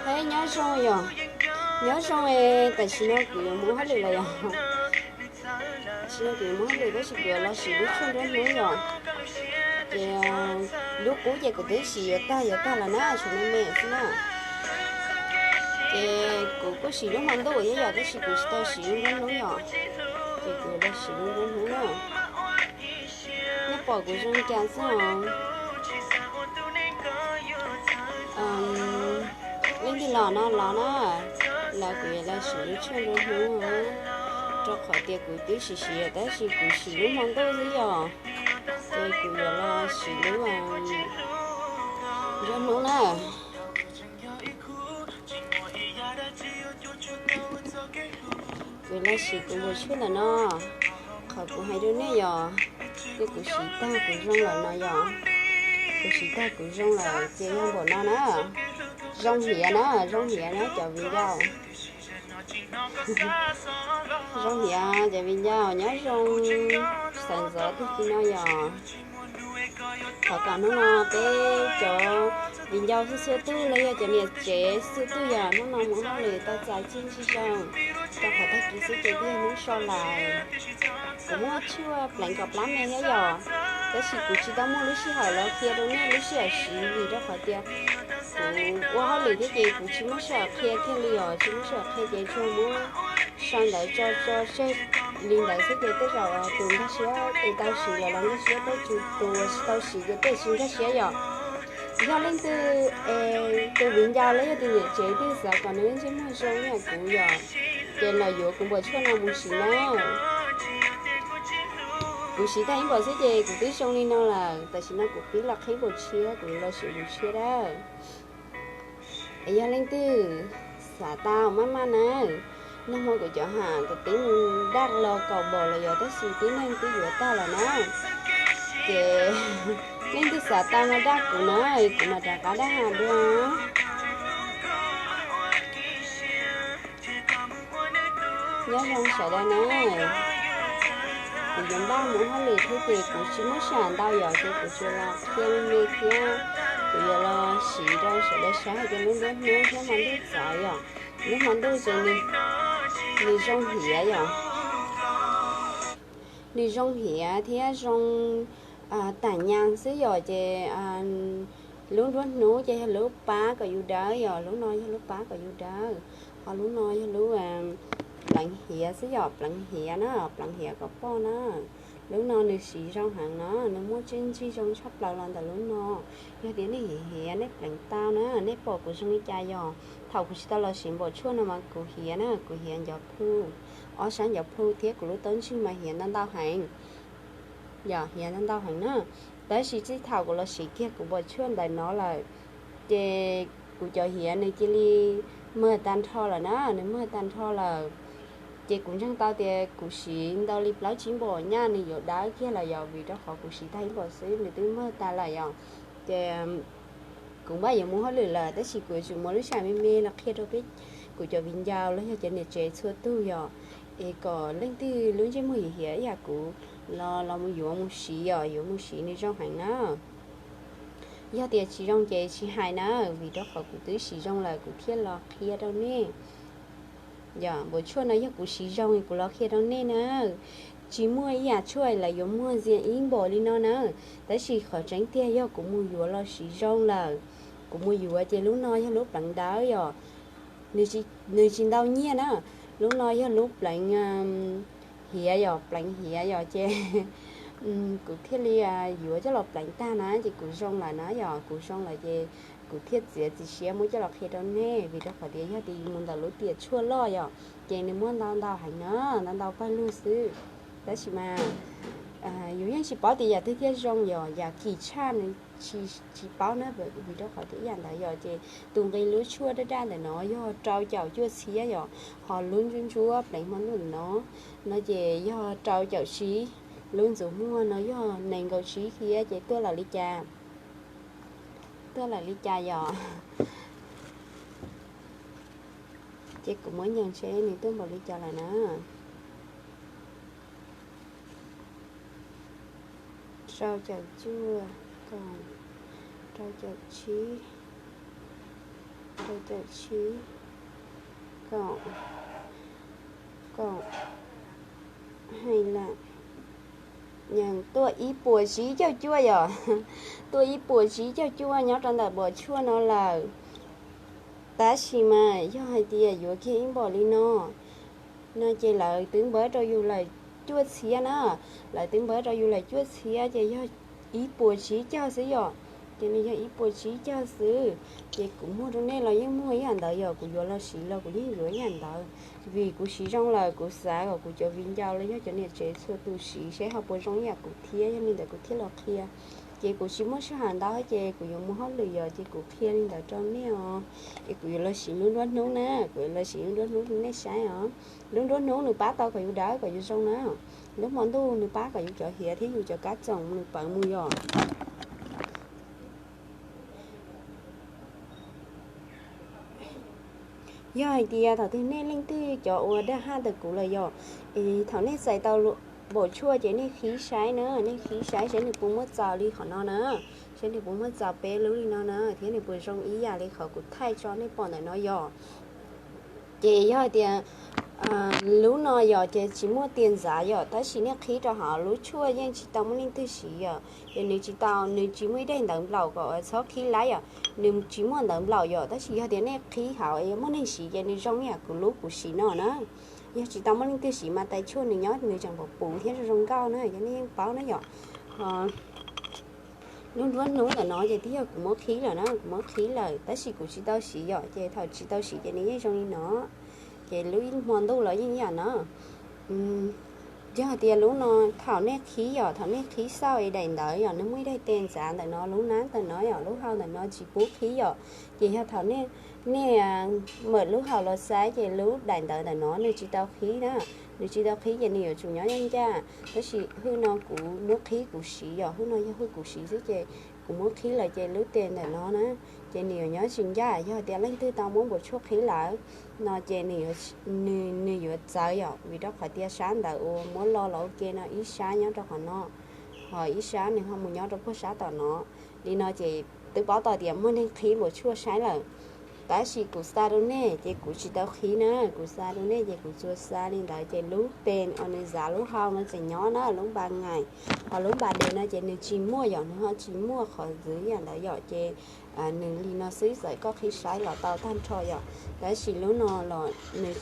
Nyob zoo yom, nyob zoo, tam sim no kuv yuav mus hauj lwm lawm yom. Tam sim no kuv yuav mus hauj lwm tab sis kuv yuav los siv lub tshuaj nruab hnub yom. Ces lub qub ces kuv twb siv yuav tag yuav tag lawm na, tshuav me me xwb na. Ces kuv kuj siv lub hmo ntuj thiab yom, tab sis kuv tsis tau siv lub nruab hnub yom. Ces kuv yuav los siv lub nruab hnub na. Nej pom kuv zoo li cas xwb os? Leej twg los no los na, los kuv yuav los siv lub tshuaj nruab hnub, rau qhov tias kuv twb siv siv tab sis kuv siv lub hmo ntuj xwb yom. Ces kuv yuav los siv lub nruab hnub na. Kuv los siv kuv npau tshuaj lawm no, qhov kuv hais rau nej yom, ces kuv siv tag kuv zoo lawm no yom. Kuv siv tag kuv zoo lawm ces yog npaum no na. Zoo hiav na, zoo hiav na cov viv ncaus. Zoo hiav cov viv ncaus, nyob zoo sawv ntxov tag kis no yom. Thov kom hnub no peb cov viv ncaus txhua txhua tug los yog cov niam tsev txhua tug yom, hnub no mus hauj lwm tau txais txiaj ntsig zoo, rau qhov tag kis xwb ces twb yog hnub sau lawm. Kuv muaj tshuaj pleev kom plab me thiab yom, tab sis kuv tsis tau muaj lub sij hawm los qhia rau nej lub sij hawm siv vim rau qhov tias kuv ua hauj lwm thiab ces kuv tsis muaj sij hawm qhia kiag li os, tsis muaj sij hawm qhia ces tsuas muab sau ntawv tso tso tseg li ntawd xwb ces tej zaum tus nkag siab tus tau siv los los nkag siab, tab sis tus tsis tau siv ces tej tsis nkag siab yom. Yog leej twg, tus viv ncaus los yog tus niam tsev twg xav kom nws ntsej muag zoo ib yam kuv yom, ces los yuav kuv npau tshuaj no mus siv na. Kuv siv tag ib npaum xwb ces kuv twb zoo li no lawm, tam sim no kuv pib los qhib npaum tshiab, kuv los siv npaum tshiab dawb. Es yog leej twg xav tau maj maj na, nag hmo kuv cov ham kuv twb mus daj los kaum npaum los yog tab sis tib neeg twb yuav tag lawm na. Ces leej twg xav tau no daj kuv na, kuv mam rov qab daj ham dua. Nyob zoo sawv daws na, kuv yuav npaj mus hauj lwm thiab ces kuv tsis muaj sij hawm ntau yom, ces kuv tsuas los qhia me me thiab. Kuv yuav los siv rau sawv daws saib hais tias lub nruab hnub thiab hmo ntuj txov yom. Lub hmo ntuj ces nws zoo hiav yom, nws zoo hiav thiab zoo tam nyas xwb yom, ces lub nruab hnub ces yog lub pab kom yus dawb yom, lub no yog lub pab kom yus dawb, ho lub no yog lub pleev hiav xwb yom, pleev hiav na, pleev hiav kom poj na. Lub no nws siv zoo heev no, nws muaj txiaj ntsig zoo tshaj plaws los ntawm lub no. Yog tias nej hiav hiav nej pleev tau na, nej pom kuv zoo li cas yom. Thaum kuv tsis tau los siv npaum tshuaj no mas kuv hiav na, kuv hiav ncov plhu, ob sab ncov plhu thiab kuv lub taub ntsig mas hiav ntau ntau heev. Yog hiav ntau ntau heev na, tab sis txij thaum kuv los siv kiag kuv npau tshuaj ntawm no lawm, ces kuv cov hiav nws cia li mag tag nrho lawm na, nws mag tag nrho lawm. Ces kuv ntseeg tau tias kuv siv ntau li plaub tsib npaum nyaj nws yuav dawb kiag lawm yom, vim rau qhov kuv siv tag ib npaum xwb nws twb mag tas lawm yom. Ces kuv npaj yuav mus hauj lwm lawm tab sis kuv yuav tsum muab lub sij hawm me me los qhia rau peb, kuv cov viv ncaus los yog cov niam tsev txhua tug yom, es kom leej twg lub ntsej muag hiav hiav ib yam kuv los los mus yuav mus siv yom, yuav mus siv nws zoo heev na. Yog tias tsis zoo ces tsis hais na, vim rau qhov kuv twb siv zoo lawm kuv thiaj los qhia rau nej. Yog npau tshuaj no yog kuv siv zoo kuv los qhia rau nej na. Tsis muaj ib yam tshuaj lawv yuav muag ntxias ib npaum li no na. Tab sis qhov tseeb tiag yog kuv mus yuav los siv zoo lawm. Kuv mus yuav ces lub no yog lub pleev dawb yom, nws tsis ntau nyiaj na. Lub no yog lub pleev hiav yom, pleev hiav yom, ces kuv thiaj li yuav coj los pleev tag na, ces kuv zoo lawm na yom, kuv zoo lawm ces kuv thiaj txiav txim siab muab coj los qhia rau nej, vim rau qhov tias yog tias mus ntawm lub tiam tshuaj loj yom, ces nws muaj ntau ntau heev na, ntau ntau pawg lug xwb. Tab sis mas yus yeej tsis paub tias yam twg thiaj zoo yom, yam kim tshaj nws tsis paub na, vim rau qhov tias yam ntawd yom, ces tus nqi lub tshuaj daj daj ntawm no yog rau caum cuaj txhiab yom, ho lub ntsuab ntsuab pleev hmo ntuj ntawm no, no ces yog rau caum tsib, lub ntxuav muag no yog nees nkaum tsib thiab, ces tuaj lawm li cas, tuaj lawm li cas yom. Ces kuv muab nyees seb nws tuaj npaum li cas lawm na. Rau caum cuaj, kaum, rau caum tsib, Kaum, kaum, hais lawm, tuaj ib puas tsib caug cuaj yom. Tuaj ib puas tsib caug cuaj nyob rau ntawm npom tshuaj no lawm. Tab sis mas yog hais tias yuav kiag ib npom li no, no ces lawv twb npawb rau yus lawm cuaj txhiab na. Lawv twb npawb rau yus lawm cuaj txhiab ces yog ib puas tsib caug xwb yom. Ces nws yog ib puas tsib caug xwb. Ces kuv muag rau nej los yeej muag ib yam ntawd yom, kuv yuav los siv los kuv yeej yuav ib yam ntawd. Vim kuv siv zoo lawm kuv xav kom kuv cov viv ncaus los yog cov niam tsev txhua tus siv seb ho puas zoo ib yam kuv thiab, yog li ntawd kuv thiaj los qhia. Ces kuv tsis muaj sij hawm ntau ces kuv yuav mus hauj lwm yom, ces kuv qhia li ntawd rau nej os. Es kuv yuav los siv lub nruab hnub na, kuv yuav los siv lub nruab hnub rau nej saib os. Lub nruab hnub nws pab tau kom yus dawb kom yus zoo na. Lub hmo ntuj nws pab kom yus cov hiav thiab yus cov kab txoom nws pawv mus yom. Yog hais tias thaum twg nej leej twg cov uas dag haj ntawm kuv lawm yom, es thaum nej txais tau npom tshuaj ces nej qhib saib na, nej qhib saib seb nws puas muaj txaus li qhov no na, seb nws puas muaj txaus peb lub li no na, thiab nws puas zoo ib yam li qhov kuv thaij tso nej pom ntawm no yom. Ces yog hais tias lub no yom ces tsis muaj tias ntxav yom, tab sis nej qhib rau hauv lub tshuaj yeej tsis tau muaj leej twg siv yom, ces nws tsis tau, nws tsis muaj ib daim ntawv nplaum kom txhob qhib laib yom, nws tsis muaj ntawv nplaum yom, tab sis yog tias nej qhib hauv es muaj neeg siv ces nws zoo ib yam kuv lub kuv siv no na. Yog tsis tau muaj leej twg siv mas tais tshuaj nws nyob nws tseem pom puv thiab zoo zoo nkauj na, yog nej yeej paub na yom. Lub nruab hnub ntawm no ces twb yog kuv muab qhib lawm na, kuv muab qhib lawm tab sis kuv tsis tau siv yom, ces thaum tsis tau siv ces nws yeej zoo li no. Ces lub ib hmo ntuj los yeej ib yam no. Yog hais tias lub no thaum nej qhib yom, thaum nej qhib xauj es daim ntawv yom, nws muaj ib daim tes ntxav ntawm no, lub nab ntawm no yom, lub hau ntawm no tsis pub qhib yom. Ces yog thaum nej mam lub hau los xaiv ces lub daim ntawv ntawm no nws tsis tau qhib na, nws tsis tau qhib ces nws yuav tsum nyob ncaj ncaj. Tab sis hwj no kuv muab qhib kuv siv yom, hwj no yog hwj kuv siv xwb ces kuv muab qhib lawm ces lub tes ntawm no na, ces nws yuav nyob tsis ncaj. Yog tias leej twg tau muab npum tshuaj qhib lawm no ces nws yuav txawv yom, vim rau qhov tias sab ntawv uas muab lo los ua ke no ib sab nyob rau qhov no, ho ib sab nws ho mus nyob rau puag sab tom no. Li no ces twb paub tau tias muaj neeg qhib npum tshuaj saib lawm. Tab sis kuv xa rau nej ces kuv tsis tau qhib na, kuv xa rau nej ces kuv tsuas xa li ntawd ces lub tes uas nws zav lub hau no tseem nyob na, lub npa ngais. Ho lub npa des no ces nws tsis muaj yom, nws ho tsis muaj qhov ntxwv yam ntawd yom, ces nws li no xwb txawm koj qhib saib los tau tag nrho yom. Tab sis lub no los nws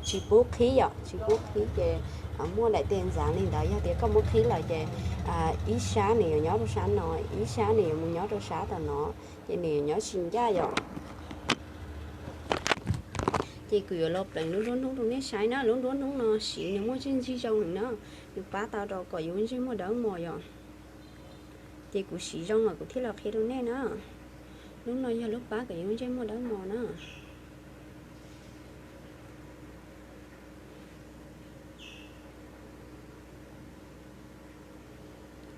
tsis pub qhib yom, tsis pub qhib ces muaj daim tes ntxav li ntawd, yog tias koj muab qhib lawm ces ib sab nws yuav nyob rau sab no, ib sab nws yuav mus nyob rau sab tom no, ces nws yuav nyob tsis ncaj yom. Ces kuv yuav los pleev lub nruab hnub rau nej saib na, lub nruab hnub no siv nws muaj txiaj ntsig zoo heev na, nws pab tau rau kom yus lub ntsej muag dawb mos yom. Ces kuv siv zoo los kuv thiaj los qhia rau nej na. Lub no yog lub pab kom yus lub ntsej muag dawb mos na.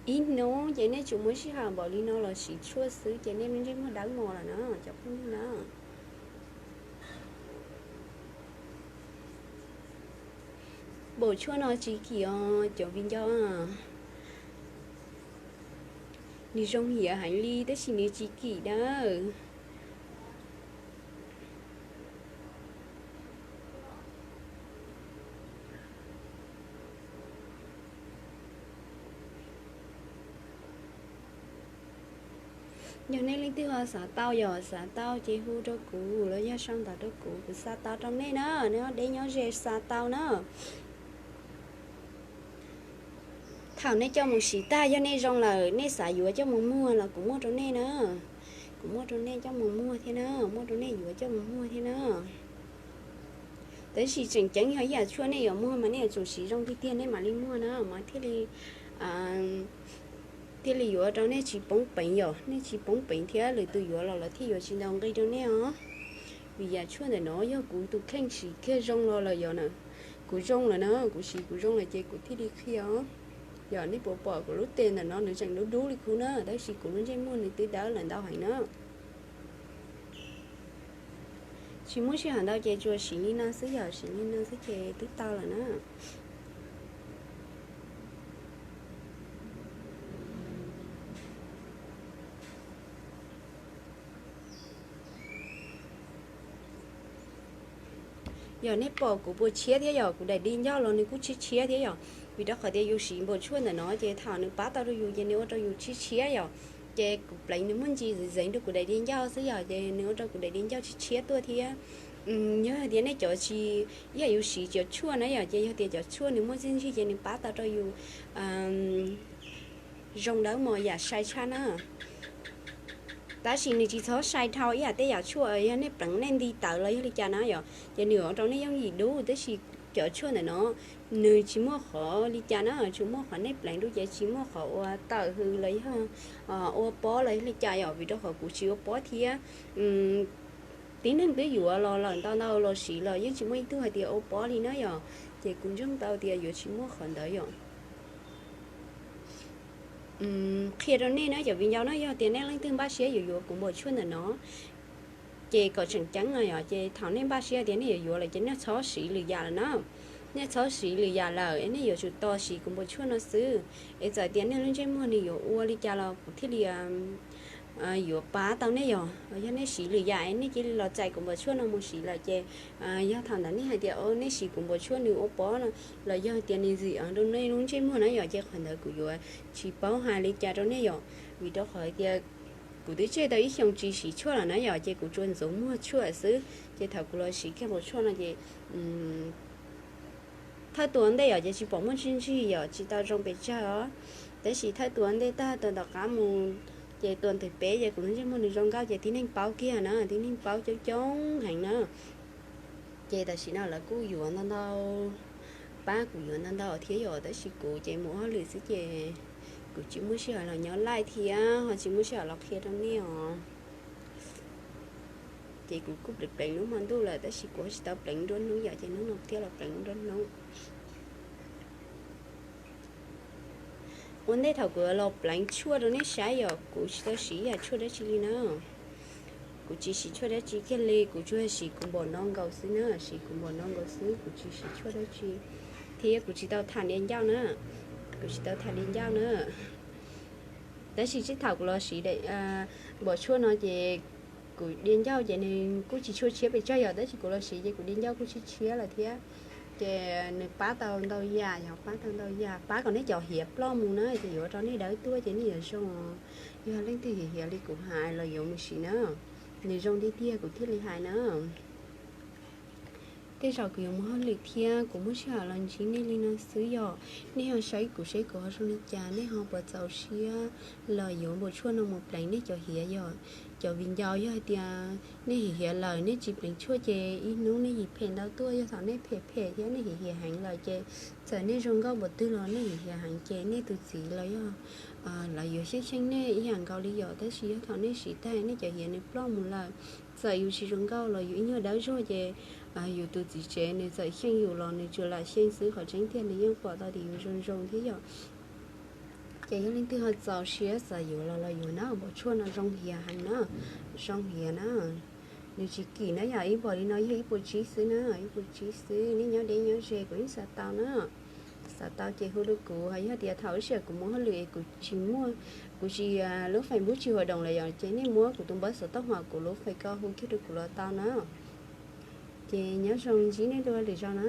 Ib hnub ces nej tsuas muaj sij hawm npaum li no los siv tshuaj xwb ces nej lub ntsej muag dawb mos lawm na cov phooj ywg na. Npum tshuaj no tsis kim os cov viv ncaus. Nws zoo hiav heev li tab sis nws tsis kim dawb. Yog nej leej twg ho xav tau yom, xav tau ces hu rau kuv los yog sau ntawv rau kuv, kuv xa tau rau nej na, nej deb nyob ze xa tau na. Thaum nej coj mus siv tag yog nej zoo lawm nej xav yuav coj mus muag los kuv muaj rau nej na. Kuv muaj rau nej coj mus muag thiab na, muaj rau nej yuav coj mus muag thiab na. Tab sis tseem ceeb yog ib yam tshuaj nej yuav muag mas nej yuav tsum siv zoo tiag tiag nej mam li muag na mas thiaj li thiaj li yuav rau nej tsis poob peev yom, nej tsis poob peev thiab lwm tus yuav los lawv thiaj yuav tsis ntaus nqi rau nej os. Vim yam tshuaj ntawm no yog kuv tus kheej siv kiag zoo los lawm yom na. Kuv zoo lawm na, kuv siv kuv zoo lawm ces kuv thiaj li qhia os. Yog nej puas pom kuv lub tes ntawm no nws tseem dub dub li kuv na, tab sis kuv lub ntsej muag nws twb dawb lawm ntau heev na. Tsis muaj sij hawm ntau ces tsuas siv li no xwb yom, siv li no xwb ces twb tau lawm na. Yog nej pom kuv puas tshiab thiab yom, kuv daim di ncauj los nws kuj tshiab tshiab thiab yom, vim rau qhov tias yus siv npaum tshuaj ntawm no ces thaum nws pab tau rau yus ces nws ua rau yus tshiab tshiab yom. Ces kuv pleev nws muaj ntsis zeev zeev rau kuv daim di ncauj xwb yom, ces nws ua rau kuv daim di ncauj tshiab tshiab tuaj thiab. Yog hais tias nej cov tsis, yam yus siv cov tshuaj na yom, ces yog tias cov tshuaj nws muaj txiaj ntsig ces nws pab tau rau yus zoo dawb mos yam sai tshaj na. Tab sis nws tsis txhob sai dhau ib yam tej yam tshuaj yog nej pleev nej nti tawv los yog li cas na yom, ces nws ua rau nej yooj yim dub. Tab sis cov tshuaj ntawm no nws tsis muaj qhov li cas na, tsuas muaj qhov nej pleev dub ces tsis muaj qhov ua tawm hws los yog ua pob los yog li cas yom, vim rau qhov kuv tsis ua pob thiab. Tib neeg twb yuav los lawm ntau ntau los siv los yeej tsis muaj ib tug hais tias ua pob li na yom, ces kuv ntseeg tau tias yuav tsis muaj qhov ntawd yom. Qhia rau nej na cov viv ncaus na, yog tias nej leej twg npaj siab yuav yuav kuv npaum tshuaj ntawm no, ces kom tseem ceeb no yom, ces thaum nej npaj siab tias nej yuav yuav lawm ces nej txhob siv lwm yam lawm na. Nej txhob siv lwm yam lawm es nej yuav tsum tos siv kuv npaum tshuaj no xwb. Es txawm tias nej lub ntsej muag nws yuav ua li cas los kuv thiaj li yuav pab tau nej yom. Yog nej siv lwm yam es nej cia li los txais kuv npaum tshuaj no mus siv lawm ces yog thaum ntawd nej hais tias nej siv kuv npaum tshuaj nws ua pob no, los yog tias nws zim rau nej lub ntsej muag na yom, ces qhov ntawd kuv yuav tsis paub hais li cas rau nej yom. Vim rau qhov tias kuv twb tseg tau ib xyoos tsis siv tshuaj lawm na yom, ces kuv tsuas ntxuav muag tshuaj xwb. Ces thaum kuv los siv kiag npaum tshuaj no ces thawj tus ua ntej yom ces tsis pom muaj txiaj ntsig yom, tsis tau zoo pes tsawg os. Tab sis thawj tus ua ntej tag, tus tom qab mus, ces tus ntawm peb ces kuv lub ntsej muag nws zoo nkauj ces tib neeg paub kiag na, tib neeg paub coob coob heev na. Ces tam sim no lawv kuj yuav ntau ntau, pab kuv yuav ntau ntau thiab yom, tab sis kuv ces mus ua hauj lwm xwb ces kuv tsis muaj sij hawm los nyob live thiab ho tsis muaj sij hawm los qhia rau nej os. Ces kuv kuj pleev pleev lub hmo ntuj lawm tab sis kuv ho tsis tau pleev nruab hnub yom, ces hnub no thiaj los pleev nruab hnub. Ua ntej thaum kuv los pleev tshuaj rau nej saib yom, kuv tsis tau siv yam tshuaj dab tsi li na. Kuv tsis siv tshuaj dab tsi kiag li, kuv tsuas siv kuv npaum no nkaus xwb na, siv kuv npaum no nkaus xwb, kuv tsis siv tshuaj dab tsi. Thiab kuv tsis tau tham diav ncauj na, kuv tsis tau tham diav ncauj na. Tab sis txij thaum kuv los siv npaum tshuaj no ces kuv diav ncauj ces nws kuj tsis tshua tshiab pes tsawg yom, tab sis kuv los siv ces kuv diav ncauj kuj tshiab tshiab lawm thiab. Ces nws pab tau ntau yam, yog pab tau ntau yam, pab kom nej cov hiav ploj mus na, ces yuav rau nej dawb tuaj ces nej yuav zoo. Yog leej twg hiav hiav li kuv hais los yuav mus siv na, nws zoo tiag tiag kuv thiaj li hais na. Tej zaum kuv yuav mus hauj lwm thiab kuv muaj sij hawm los ntsib nej li no xwb yom. Nej ho saib kuv seb kuv ho zoo li cas, nej ho puas txaus siab los yuav npaum tshuaj no mus pleev nej cov hiav yom. Cov viv ncaus, yog hais tias nej hiav hiav lawm nej tsis pleev tshuaj ces ib hnub nej yim phem ntau tuaj. Yog thaum nej phem phem thiab nej hiav hiav heev lawm ces txawm nej zoo nkauj npaum twg los nej hiav hiav heev ces nej tus txiv los yog lawv yuav xyeej xyeej nej ib yam nkaus li yom. Tab sis yog thaum nej siv tag nej cov hiav nws ploj mus lawm, txawm yus tsis zoo nkauj los yus ib nyuag dawb zog ces yus tus txiv tsev nws txawm xyeej yus los nws tsuas lam xyeej xwb, qhov tseeb tiag nws yeej pom tau tias yus zoo zoo thiab yom. Ces yog leej twg ho txaus siab xav yuav los los yuav na, npaum tshuaj no zoo hiav heev na, zoo hiav na. Nws tsis kim na yom, ib npaum li no yog ib puas tsib xwb na, ib puas tsib xwb. Nej nyob deb nyob ze kuv yeej xav tau na. Xav tau ces hu rau kuv, ho yog tias thaum ib sij hawm kuv mus hauj lwm es kuv tsis muaj, kuv tsis, lub Facebook tsis huam doos lawm yom, ces nej muab kuv tus npawb xov tooj hos kuv lub Face ko hu kiag rau kuv los tau na. Ces nyob zoo ntsib nej dua lwm zaus na.